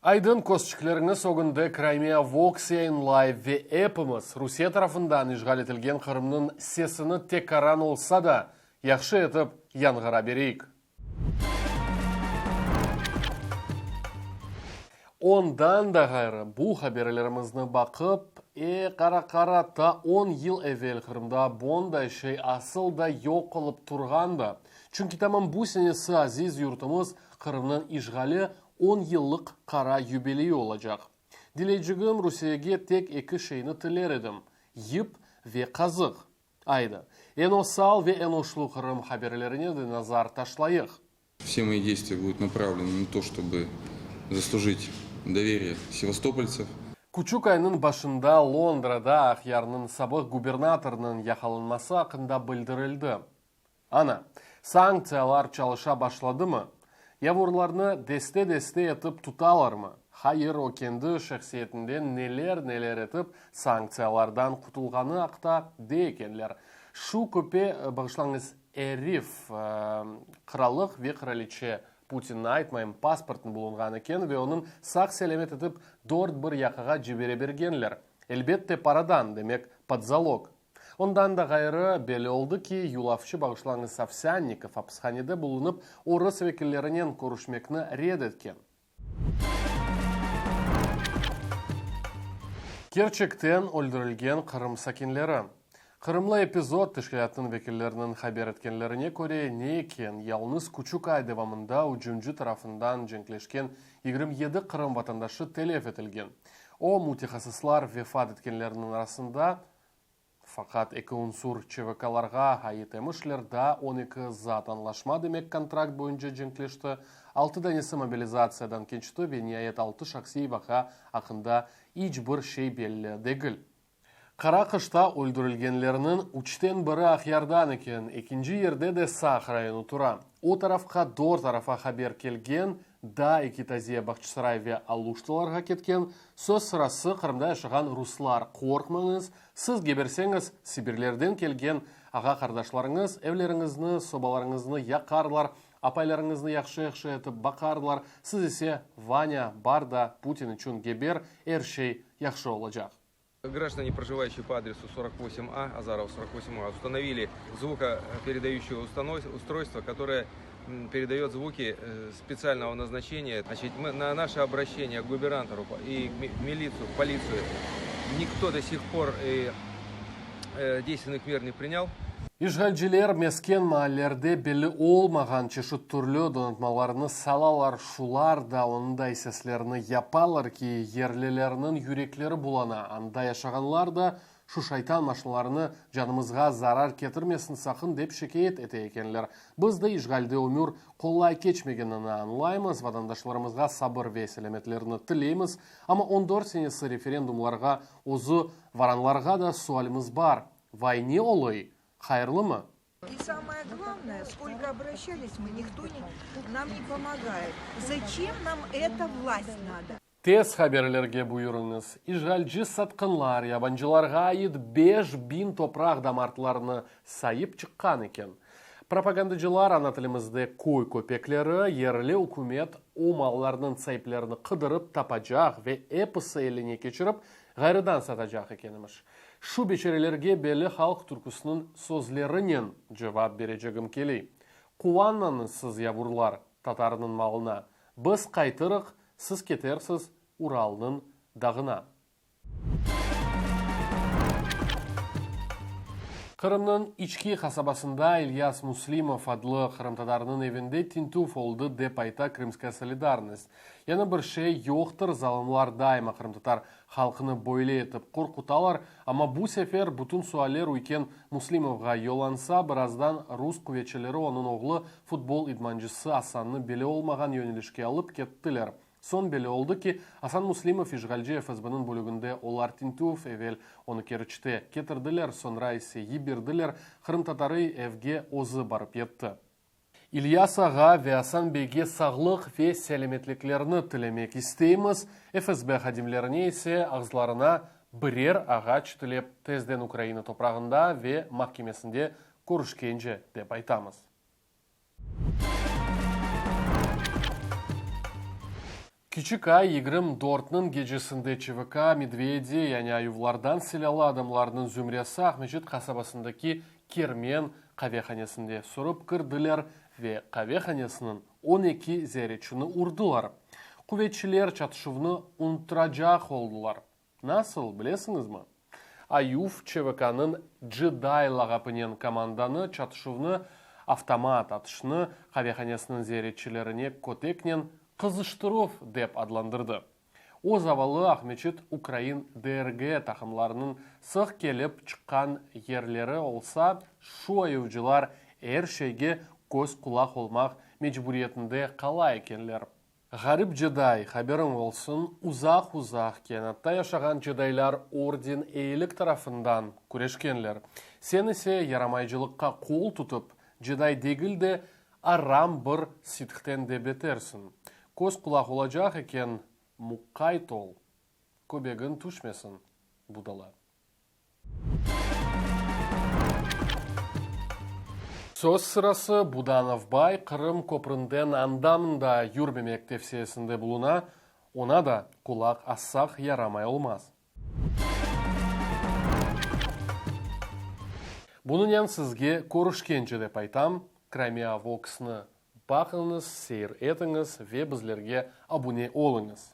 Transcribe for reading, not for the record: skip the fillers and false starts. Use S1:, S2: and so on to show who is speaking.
S1: Aydın közçikleriñiz ögünde Crimea Vox yayınlay ve epimiz Rusiye tarafından işğal etilgen Qırımnıñ sesini tekaran olsa da, yahşı etip yañğıra bereyik. Ondan da ğayrı, bu haberlerimizni baqıp, e, qara-qara, ta on yıl evel Qırımda bonday şey asıl da yoq olıp turğandı. Çünki tamam bu senesi aziz yurtumız Qırımnıñ işğali on yıllıq qara yubileyi olacaq. Dileycigim, Rusiyege tek eki şeyni tiler edim, yip ve qazıq. Aydı, eñ osal ve eñ uşlu Qırım haberlerine de nazar taşlayıq.
S2: Все мои действия будут направлены на то, чтобы заслужить доверие севастопольцев.
S1: Küçük aynıñ başında Londrada Aqyarnıñ sabıq gubernatorınıñ yaqalanması aqqında bildirildi. Ana, sanktsiyalar çalışa başladımı? Yavurlarnı deste-deste etip tutalarmı? Hayır, o kendi şahsiyetinden neler-neler etip sanktsiyalardan qutulğanı aqta dey ekenler. Şu köpe, bağışlañız, erif, qırallıq ve qıraliçe Putinni aytmayım, pasportın bulunğan eken ve onıñ sağ-selâmet etip dört bir yaqağa cibere bergenler. Elbette, paradan, demek, pod zalog. Ondan da ğayrı, belli oldı ki, yulafçı bağışlañız Ovsânnikov apishanede bulunıp, orus vekillerinen körüşmekni red etken. Kerçekten öldürilgen Qırım sakinleri. Qırımlı epizod teşkilâtınıñ vekilleriniñ haber etkenlerine köre, ne eken, yalıñız küçük ay devamında ücümci tarafından cenkleşken 27 Qırım vatandaşı telef etilgen. O, mütehassıslar vefat etkenlerniñ arasında, faqat eki unsur ÇVKlarğa ait emişler, daa 12 zat añlaşma, demek kontrakt boyunca cenkleşti, altı danesi mobilizatsiyadan keçti ve niayet altı şahsiy vaqia aqqında iç bir şey belli degil. Qara qışta öldürilgenlerniñ üçten biri Aqyardan eken, ekinci yerde de Saq rayonı tura. O tarafqa dört tarafa haber kelgen, daa eki taziye Bağçasaray ve Aluştalarğa ketken. Söz sırası, Qırımda yaşağan ruslar, qorqmañız, siz geberseñiz, Sibirlerden kelgen ağa-qardaşlarıñız evleriñizni, sobalarıñıznı yaqarlar, apaylarıñıznı yahşı-yahşı etip baqarlar, siz ise, Vanâ, bar da Putin içün geber, er şey yahşı olacaq.
S2: Граждане, проживающие по адресу 48А, Азарова 48А, установили звукопередающее устройство, которое передает звуки э, специального назначения. Значит, мы, на наше обращение к губернатору и в милицию, в полицию никто до сих пор э, э, действенных мер не принял.
S1: İşğalciler mesken maallerde belli olmağan çeşit türlü donatmalarnı salalar, şular da onday seslerni yapalar ki, yerlilerniñ yürekleri bulana, anda yaşağanlar da şu şaytan maşinalarını canımızğa zarar ketirmesin saqın dep şikâyet ete ekenler. Biz de işğalde ömür qolay keçmegenini añlaymız, vatandaşlarımızğa sabır ve selâmetlerni tileymiz, amma on dört senesi referendumlarğa özü varanlarğa da sualimiz bar, Vay ne oluy? Hayırlımı?
S3: И самое главное, сколько обращались мы, никто не, нам не помогает. Зачем нам эта власть надо?
S1: Tez haberlerge buyurıñız, İşğalci satqınlar yabancılarğa ait 5000 topraq damartılarını sayıp çıqqan eken. Propagandacılar ana tilimizde köy köpekleri, yerli ükümet o mallarnıñ saiplerini qıdırıp tapacaq ve episi eline keçirip ğayrıdan satacaq eken emiş. Şu beçerelerge belli halq türküsiniñ sözlerinen cevap berecegim keley, Quvanmañız siz, yavurlar, tatarnıñ malına, Biz qaytırıq, siz ketersiz Uralnıñ dağına. Qırımnıñ İçki qasabasında İlyas Müslimov adlı qırımtatarnıñ evinde tintüv oldı, dep ayta Krımskaya solidarnost. Yañı bir şey yoqtır, zalımlar daima qırımtatar Halqnı böyle etip qorqutalar, amma bu sefer bütün sualler üyken Muslimovğa yollansa, birazdan rus quvetçileri onıñ oğlu, futbol idmancısı Asannı belli olmağan yönelişke alıp kettiler. Soñ belli oldı ki, Asan Muslimov işğalci FSBniñ bölüginde, olar tintüv evel onı Keriçte ketirdiler, soñra ise yiberdiler, qırımtatarı evge özü barıp yetti. İlyas ağa ve Asan beyge sağlıq ve selâmetliklerni tilemek isteymiz, FSB hadimlerine ise ağızlarına birer ağaç tilep, tezden Ukraina toprağında ve mahkemesinde körüşkence, dep aytamız. Kiçik ay 24-niñ gecesinde ÇVK Medvedi, yani ayuvlardan silâlı adamlarnıñ zümresi Aqmeçit qasabasındaki Kermen qavehanesinde sürip kirdiler ve qavehanesiniñ 12 ziyaretçini urdılar. Quvetçiler çatışuvnı unuttıracaq oldılar. Nasıl, bilesiñizmi? Ayuv ÇVK-nıñ Jedi lağapınen komandanı çatışuvnı, avtomat atışnı, qavehanesiniñ ziyaretçilerine köteknen qızıştıruv dep adlandırdı. O zavallı Aqmeçit ukrain DRG taqımlarınıñ sıq kelip çıqqan yerleri olsa, şu ayuvcılar er şeyge köz-qulaq olmaq mecburiyetinde qala ekenler. Ğarip Ceday, haberiñ olsun, uzaq-uzaq kâinatta yaşağan Cedaylar Orden Eyilik tarafından küreşkenler. Sen ise yaramaycılıqqa qol tutıp, Ceday degil de, aram bir Sithten de betersiñ. Köz-qulaq olacaq eken, muqayt ol, köbegiñ tüşmesin, budala. Söz sırası, Budanov bay Qırım köpründen anda-mında yürmemek tevsiyesinde buluna, oña da qulaq assaq yaramay olmaz. Bunınen sizge körüşkence dep aytam, Crimea Voxnı baqıñız, seyir etiñiz ve bizlerge abune oluñız.